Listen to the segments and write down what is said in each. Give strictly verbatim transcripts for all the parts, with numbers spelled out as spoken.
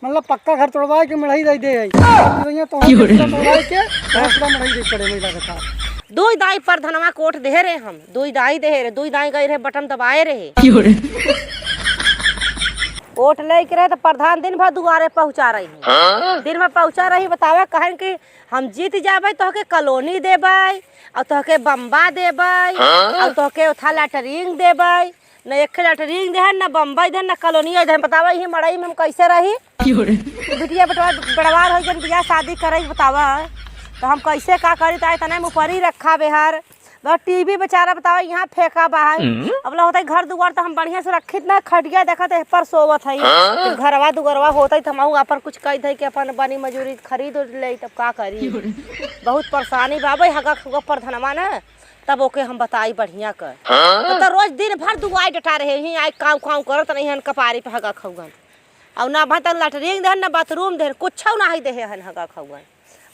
मतलब पक्का घर तोड़वाए के मड़ई दे दे है। तो यहाँ तो क्यों रे? पूरा तोड़वाए के, घर पूरा मड़ई दे पड़े, मुझे लगता। दुई दाई परधनवा के ओट देहे रहे हम, दुई दाई देहे रहे, दुई दाई गए रहे, बटन दबाए रहे। क्यों रे? ओट लेके रहे तो परधान दिन भर दुआरे पहुँचा रही। हाँ? दिन भर पहुँचा रही, बतावे कहें कि हम जीत जाबे तोहके कॉलोनी देबे, और तोहके बम्बा देबे, हाँ? और तोहके उठा लैटरिन देबे। न एक लैटरिन देहन, न बम्बई देहन, न कॉलोनी देहन। बतावा, यही मड़ई में हम कैसे रही? क्यों रे? बिटिया बेटवा बड़वार हो गन, बियाह शादी करे, बतावा, तो हम कैसे का करी? ताई तने मुपरी रखा बेहर, बस टीवी बेचारा, बतावा, यहाँ फेंका बा है। हम्म। अब ला होता है घर दुआर, तो हम बढ़िया से रखित ना, खटिया देखत है पर सोवत है। हाँ? जब घरवा दुआरवा होता है, तो हम अपन कुछ कह दे कि अपन बनी मजूरी खरीद उरीद ले, तब का करी? क्यों रे? बहुत परेशानी बा भाई, हगा खुगा परधनवा ना, तब ओके हम बताई बढ़िया कर। हाँ? तो, तो रोज दिन भर दुआई डटा रहे, ही आई काऊ काऊ करत नहीं हन कपारी पे हगा खौगन। और ना भा तक लैटरिन देहन, ना बाथरूम देहन, कुछ ना ही देहे हन हगा खौगन।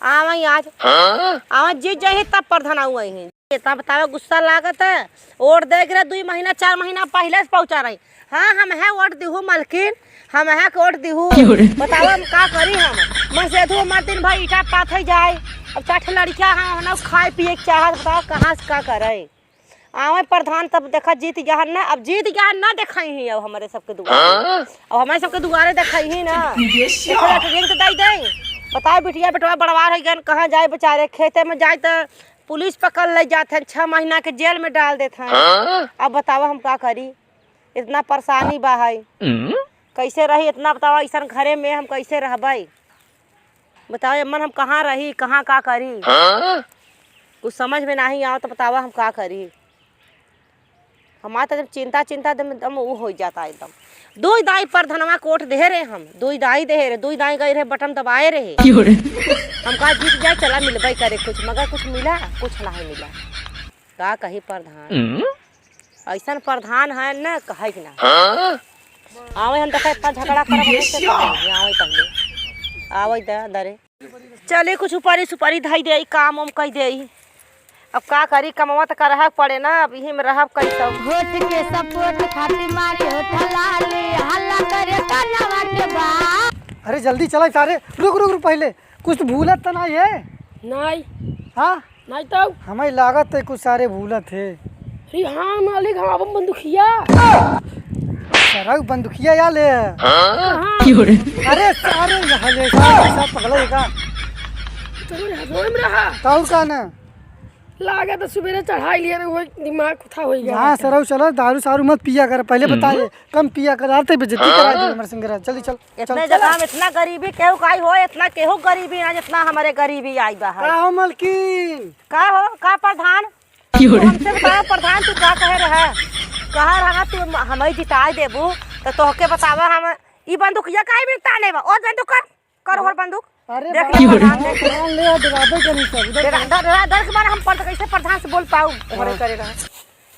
आवा ही आज। हाँ? आवा जी जही तब परधन आऊ आई हैं। इतना बतावे गुस्सा लागत है। ओट दे गिरा दुई महीना, चार महीना पहले से पहुँचा रही। हाँ, हम है ओट दिहू मलकिन, हम है के ओट दिहू। क्यों रे? बताओ हम का करी हम? मन से धू मर दिन भर ईटा पाथे जाए। अब चार ठे लड़किया हैं, हम ना खाए पिए के चाहत, बताओ कहाँ से का करे? आवे परधान तब देखा जीत गया है ना, अब जीत गया है ना देखाई ही अब हमरे सबके दुआरे। हाँ? अब हमरे सबके दुआरे देखाई ही ना। ये देखो, लैटरिन तो दई दे। बताओ बिटिया बेटवा बड़वार है गन, कहाँ जाए बेचारे, खेते में जाए तो पुलिस पकड़ ले जात है, छह महीना के जेल में डाल देत है। हाँ? अब बताओ हम का करी? इतना परेशानी बा है। हम्म? कैसे रही इतना, बतावा, ऐसन घरे में हम कैसे रहबै? बतावा, एमन हम कहाँ रही, कहाँ का करी? हाँ? कुछ समझ में नहीं आओ तो बतावा, हम का करी? हमार तो जब चिंता, चिंता एकदम, एकदम ऊ हो जाता एकदम। दुई दाई परधनवा के ओट देहे रहे हम, दुई दाई देहे रहे, दुई दाई गए रहे, बटन दबाए रहे। क्यों रे? हम कहा जीत जाए, चला मिलबै करे कुछ, मगर कुछ मिला, कुछ नहीं मिला। का कही परधान? हम्म? ऐसन परधान है न, कहे के ना। हाँ? आवे हम देखा इतना झगड़ा करब, हम कैसे करेंगे? आवे पहले, आवे दे, दरे। चले कुछ ऊपरी सुपारी धई दे, काम उम कई दे। अब का करी, कमवा त करहा पड़े ना, अब यही में रहब कैसे? वोट के सपोर्ट खातिर मारी होठ लाली, हल्ला करे कानवा के बाप। अरे जल्दी चला सारे, रुक, रुक, रुक, पहले कुछ तो भूलत त नहीं है? नहीं। हाँ? नहीं तो। हमें लागत है कुछ सारे भूलत है। अरे हाँ मालिक, हम अपन बंदूकिया। सरऊ बंदूकिया या ले। हाँ? अरे सारे यहाँ ले, सारे सब पगला है का? तोरे हथवा में रहा। ताऊ का ना? लागे तो सुबेरे चढ़ाई लिया ना, वो दिमाग कुथा हो गया। हाँ सरऊ, चलो दारू सारू मत पिया कर, पहले बता दे, कम पिया कर, आते बेइज्जती करा दे हमरे संगे रह। जल्दी चल। इतने चल, जगह में इतना गरीबी केहू काई हो, इतना केहू गरीबी ना जितना हमरे गरीबी आई बा है। का हो मलकिन? का हो, का प्रधान? क्यों रे? तू हमसे बताओ प्रधान, तू का कहे रहा? कहा रहा तू हम-, हमें जिताए देबू, तो तोहके बतावा हम, ई बंदूकिया काहे में ताने बा? और बंदूक कर, कर और बंदूक। अरे देख बाप ले रे, प्रधान, देख। प्रधान ले आ, डराबे करी सब, इधर डरा, डरा, डरा, डर के मारे हम पर-, कैसे प्रधान से बोल पाऊ? ओकरे हाँ। करे रहा।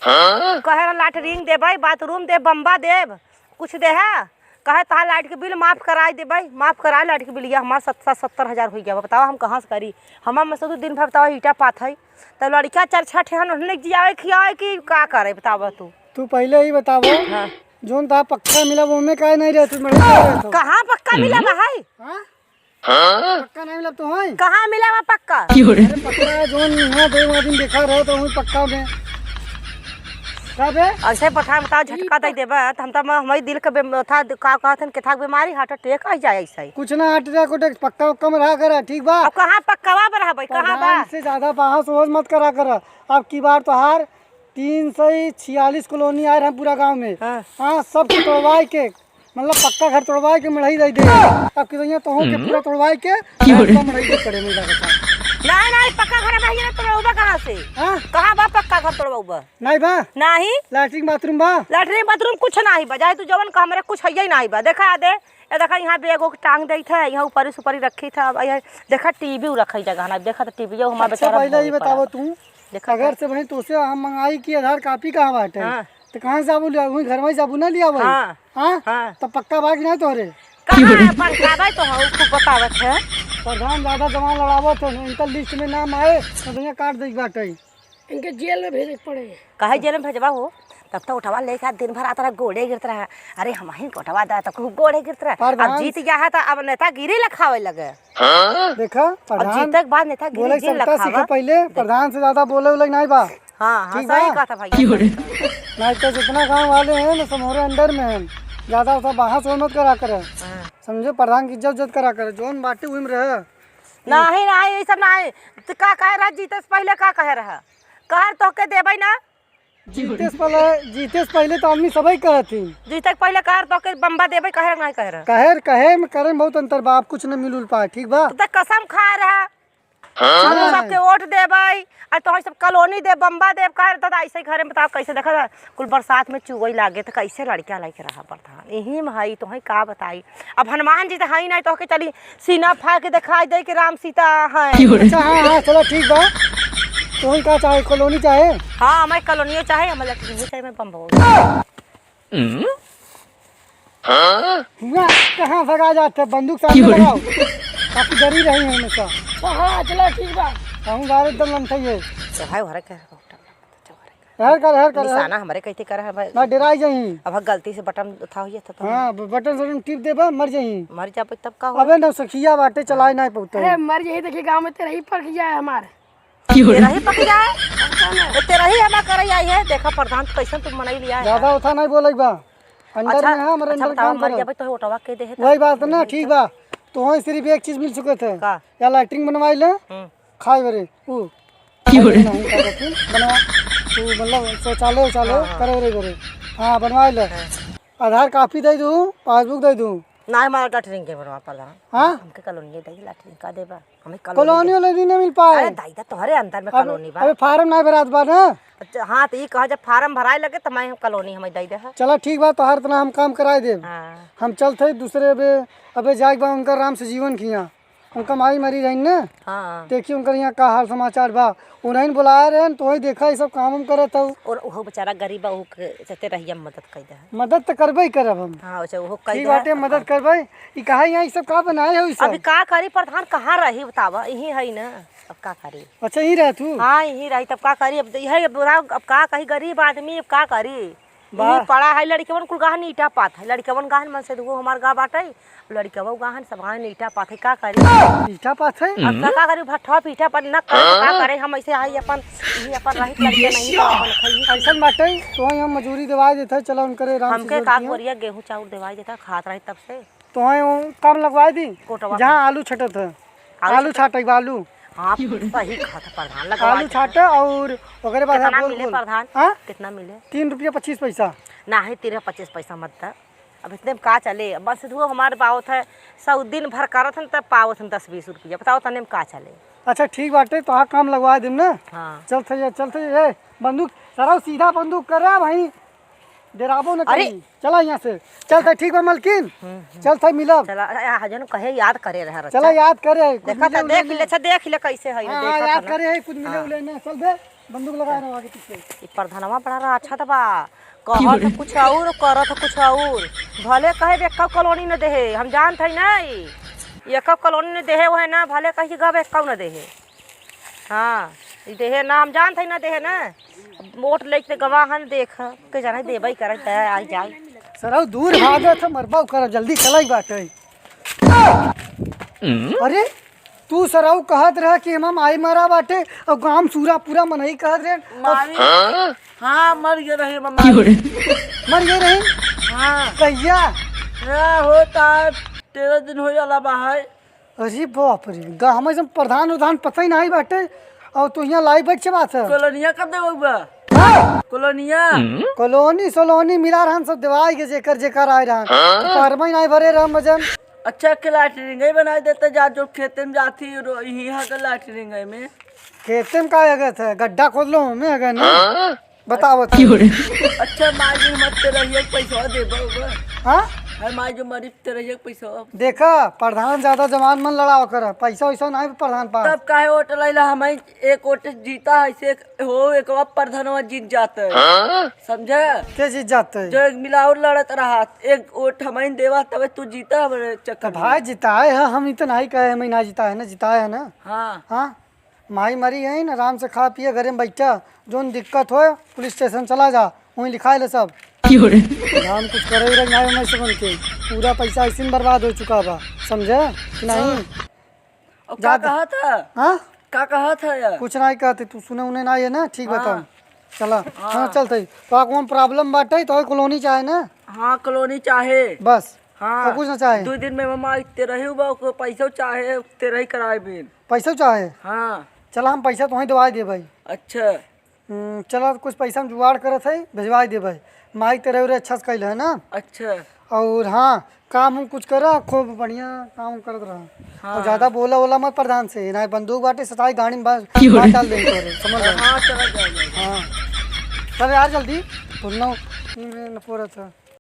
हाँ? कहे रहा लैट्रिन देबै, बाथरूम देब, बम्बा देब, कुछ देहा? कहे तहार लाइट के बिल माफ कराई देबै, माफ कराए लाइट के बिलिया, हमार सत्तर, सत्तर हजार होइ गया बा। बतावा हम कहाँ से करी? हमार में से दू दिन भर बतावा ईटा पाथई, तब लड़िका चार छह ठे हन, उन्हें जियावे खियावे कि का करे बतावा तू? तू पहले ही बतावा, हाँ। जोन तहार पक्का मिला वो में काहे नहीं रहत, मड़ई में रहत हो? कहाँ पक्का मिला बा है? हाँ? हाँ? पक्का नहीं मिला तो है? कहाँ मिला बा पक्का? क्यों रे? अरे पक्का है, जोन यहाँ दो आदमी देखा रहे तो वही पक्का में। का बे? ऐसे पठान बताओ, झटका दे देबा, त हम त म-, हमरी दिल के बे-, था, का कहत हन, केथा के बीमारी, हार्ट अटैक आ जाए ऐसे ही। कुछ ना, हार्ट अटैक उटैक, पक्का उक्का में रहा करा, ठीक बा? अब कहाँ पक्का बा रहबै, कहाँ बा? प्रधान से ज्यादा बहस वहस मत करा करा। अब की बार तोहार तीन सौ छियालीस कॉलोनी आए रहे पूरा गाँव में। हाँ। हाँ, सब तोड़वाए के, मतलब पक्का घर तोड़वाए के मड़ई दे दे। अब की तो यहाँ तोहूँ के पूरा तोड़वाए के, क्यों रे? घर का मड़ई दे पड़े, मुझे लगता है। नहीं, नहीं, पक्का घर भैया ना तोड़वाबा कहाँ से? हाँ? कहाँ बा पक्का घर तोड़वाबा? नहीं बा? नहीं। लैट्रिन बाथरूम बा? लैट्रिन बाथरूम कुछ नहीं बा, चाहे तू जवन का हमरे कुछ है ही नहीं बा। देखा दे, ये देखा यहाँ बैग उग टांग देत है, यहाँ ऊपरी सुपरी रखी था। अब यहाँ देखा टीवी रखी जगह ना, देखा तो टीवी हमारा अच्छा, बेचारा पहले ये भोरे पड़ा बताओ बा। तू, देखा अगर तो। से भाई तोसे हम मंगाई कि आधार कॉपी कहाँ बाटे? हाँ। तो कहाँ से आबू लिया? वहीं घर में से आबू ना लिया भाई? हाँ। हाँ? हाँ। तो पक्का बा कि नहीं तोहरे? कहाँ है? पक्का बा तो हम खूब बतावत है। प्रधान ज्यादा जवान लड़ावत है, इनका लिस्ट में नाम आए तो भैया काट देख बाटे। इनके जेल में भेजे के पड़े। काहे जेल में भेजबा हो? तब तो ओटवा लेके दिन भर आता रहा, गोड़े गिरत रहा। अरे, हमहीं के ओटवा दा, तो खूब गोड़े गिरत रहा। अब प्रधान जीत गया है, तो अब नेतागिरी लखावे लगे। देखा, अब प्रधान जीते के बाद नेतागिरी बोले के जिन समता लखावा। सीखे पहिले, देख। प्रधान से ज्यादा बोले उले नाहीं बा। हाँ, हाँ, ठीक सही बा? कहा था भाई। नहीं तो जितना गाँव वाले हैं ना, सब हमरे under में हैं। ज्यादा उतना बहस और मत करा करे। हाँ। समझे, प्रधान की इज्जत, इज्जत करा करे। जौन बाटे उही में रहे। नाहीं, नाहीं, ये सब नाहीं। तू का कहे रहा, जीते से पहिले का कहे रहा? कहर तोहके देबै ना। जीते से पहिले, जीते से पहिले तो आदमी सबही कहत ही। जीते के पहिले कहर तोहके बम्बा देबै, कहे नाहीं कहे रहा। कहे, कहे में करे में बहुत अंतर बा, आप कुछ न मिल उल पाए, ठीक बा? तू तो कसम खाए रहा। हाँ। हम सबके वोट देबै, और तोहई सब कॉलोनी देब, बम्बा देब, कहे रहा दादा, ऐसे घरे में बताओ कैसे देखा था, कुल बरसात में चुवई लागे, तो कैसे लड़कियां लइके रहा प्रधान? यही में हई, तोहई का बताई। अब हनुमान जी तो हई नाहीं, तोहके चली सीना फाड़ के दिखाई दे कि राम सीता हैं। अच्छा, हाँ, हाँ, चला ठीक बा। तोहई का चाहे, कॉलोनी चाहे? हाँ, हमें कॉलोनियो चाहे, हमें लैट्रिनो चाहे, हमें बम्बो। हुआ, कहाँ भगा जाते, बंदूक सामने लगाओ। काफी डरी रही है हमेशा। हाँ, हाँ, चला ठीक बा। हम बारे एकदम लंठई है। तो भाई, हरे के हर कर, हर कर, हर। निशाना हमरे कहते कर है भाई। ना डराई जाई। अब गलती से बटन उठा हुई तो, तो हाँ, ब-, बटन सटन टिप देबा, मर जाई। मर जाबे तब का हो? अबे नौसखिया बाटे, चलाए नाहीं पउते। अरे मर जाई, देखिए गाँव में तेरही पक जाए हमार। तेरही पक जाए? ए, तेरही हमा करे आई है। देखा प्रधान, कैसन तू मनई लिया है। ज्यादा उठा नाहीं बोले बा। Under अच्छा, में है, हमरे अच्छा, under बताओ, काम मर करे। जाबे तो ओटवा के देहे वही बात ना, ठीक बा। तो वहीं सिर्फ एक चीज मिल चुके थे। का? या लैट्रिन बनवाई ले, हम्म। खाए बरे, ऊ। क्यों रे? नहीं, का कहती? बनवा, ऊ मतलब शौचालय, उचालय हाँ, हाँ। करे बरे, बरे। हाँ, बनवाई ले। हाँ। आधार copy दे दूँ, passbook दे दूँ। ना, हमारा लैट्रिन के बनवा पाला। हाँ? हमके कॉलोनी दे, लैट्रिन का देबा? हमें कॉलोनी कॉलोनी दे। वाला नहीं मिल पाए। अरे दाई दा, तोहरे under में अब, कॉलोनी बा। अबे form ना भरात बा ना। अच्छा, हाँ, तो ई कहा जब form भराए लगे तो मैं कॉलोनी हमें दे दे। चला ठीक बा, तोहार इतना हम काम कराए देब। हाँ। हम चलत हई दूसरे अबे, अबे जाए बा उनका राम से जीवन किया। उनका माई मरी रही ना। हाँ। देखी उनकर यहाँ का हाल समाचार बा। उन्हीं बुलाए रहन, तो वही देखा ये सब काम हम करत हऊ। और वो बेचारा गरीब बा, वो के चलते रहिया मदद कर दे। मदद तो करबे ही करब हम। हाँ, अच्छा, वो कर ठीक दे। बाटे, मदद करबे। ई कहा यहाँ ई सब का बनाए हो ई सब? अभी का करी प्रधान, कहाँ रही बतावा, यहीं है ना, अब का करी? अच्छा, यहीं रह तू? हाँ, यहीं रही, तब का करी? अब यही बुरा, अब का कही, गरीब आदमी, अब का करी? वाह। यहीं पड़ा है, लड़कवन कुल गहन ईटा पात है, लड़कवन गहन मन से दुगो हमार गाँव बाटे, लड़कवा गहन सब गहन ईटा पात है, का करी? ईटा पात है? अब का, का करी? भट्ठा पीठा पर न करे तो का करे? हम ऐसे आई अपन, यहीं अपन रही लड़के नहीं तो अपन खाई। ऐसन बाटे, तो हम मजूरी देवाई देते, चला उनकरे राम से हमके जोड़ का दिया। कोरिया गेहूं चाउर देवाई देता, खात रही तब से। तोहई वो काम लगवाए दी, कोटवा जहाँ पे। आलू छटत है। आलू आलू छटत? छाटे बा, आलू। हाँ, सही कहा था प्रधान, लगवाए आलू देता। छाटे और ओकरे बाद कितना बोल, मिले बोल। प्रधान? हाँ? कितना मिले? तीन रुपया पच्चीस पैसा। नाही, तीन रुपया पच्चीस पैसा मत दा। अब इतने में का चले? अब बस धुआ हमारे पावत है, सब दिन भर करत हन, तब पावत हन दस बीस रुपया। बताओ, तने में का चले? अच्छा, ठीक बाटे, तोहार काम लगवाए देम ना। हाँ। चलत है, चलत है, ए, बंदूक, सरऊ सीधा बंदूक कर रहा भाई। डेराबो न अरे! करी। चला यहाँ से। चलत है, ठीक बा मलकिन? हम्म, हम्म। चलत है, मिलब। चला, अरे, आ, जन कहे याद करे रहे, चला, याद करे, कुछ देखा मिले था, उले देख ना। ले, अच्छा, देख ले कैसे है, हाँ, देखा हाँ, था याद ना। करे है, कुछ मिले हाँ। उले ना। चल बे, बंदूक लगा रहा आगे पीछे। ई प्रधानवा बड़ा रहा, अच्छा त बा। कहत कुछ और, करत कुछ और। भले कहे बे एक्का कॉलोनी न देहे, हम जानत है ना ई। एक्का कॉलोनी न देहे, वह ना, भले कहे कि गब एक्का न देहे। हाँ, ई देहे ना, हम जानत हई ना देहे ना। वोट लेके गवाहन देख, के जाने देबई करे, त आई जाई। सरऊ दूर भागत ह, मरबा ओकर, जल्दी चलाई बाटे। अरे, तू सरऊ कहत रहा कि हमार माई मरा बाटे, और गांव सूरा पूरा मनई कहत रहे। माई? हाँ, मर गए रहे मामा। मर गए रहे? हाँ। कहिया? ना होता, तेरह दिन हो जाला बा है। अरे बाप रे, गा-, हमें सब प्रधान उधान पता ही नहीं बाटे। और तू यहाँ लाई बैठ के बात है। कॉलोनिया कब देबो बा? हाँ? कॉलोनिया? कॉलोनी सोलोनी मिला रहन सब देवाई के जेकर जेकर आए रहन। हाँ? तो फार्म ही नहीं भरे रहन वजन। अच्छा के लैट्रिन ही बनाई देते जा जो खेते में जाती रो-, यहाँ के लैट्रिन में। खेते में का है गए थे? गड्ढा खोद लो हमें है गए ना। हाँ? बताओ, बताओ। अच्छा, माई जी, मत तेरहिया के पैसा देबो बा। हाँ? है माई जो मरी तेरहिया के पैसा। देखा, प्रधान ज्यादा जबान मन लड़ाओ कर, पैसा वैसा नहीं प्रधान पास। तब काहे वोट लैला, हम एक वोट जीता है, से एक, हो, एक बार प्रधानवा जीत जाता है। हाँ? समझा? के जीत जाता है? जो एक मिलावट लड़त रहा, एक वोट हम देवा, तबे तू जीता हमारे चक्कर तो में। भाई, जिताए है, हम इतना ही कहे, हम ही ना जिताए है ना, जिताए है ना। हाँ। हाँ? माई मरी है ना, आराम से खा पिए, घरे में बैठा, जोन दिक्कत होए, पुलिस स्टेशन चला जा, वहीं लिखाइ ले सब। क्यों रे? हम कुछ करे उरे नाहीं, मैं से बन के पूरा पैसा ऐसे ही बर्बाद हो चुका बा, समझे कि नहीं? और का जा, जा। कहा था? हाँ? का कहा था यार? कुछ नाहीं कहते, तू सुने उन्हें नाहीं है ना, ठीक हाँ। बताओ। चला, हाँ। हाँ, चलते। तो कौन problem बाटे, तो कॉलोनी चाहे ना? हाँ, कॉलोनी चाहे। बस। हाँ। और कुछ ना चाहे? दो दिन में मामा इतने रही बा, ओको पैसो चाहे, तेरही कराए बिन। पैसो चाहे? हाँ। चला, हम पैसा तोहई देवाई देबे। अच्छा। हम्म, चला, कुछ पैसा हम जुगाड़ करत है, भेजवाई देबे। माई तेरे उरे अच्छा से कैल है ना? अच्छा। और हाँ, काम हम कुछ करा, खूब बढ़िया काम करत रहा। हाँ। और ज्यादा बोला वोला मत प्रधान से, ना बंदूक बाटे, सताई गाड़ी में बाहर, बाहर डाल देंगे तोरे, समझ लो। हाँ, चला जाओ, जाओ। हाँ। चल यार जल्दी, बोलना न पूरा था।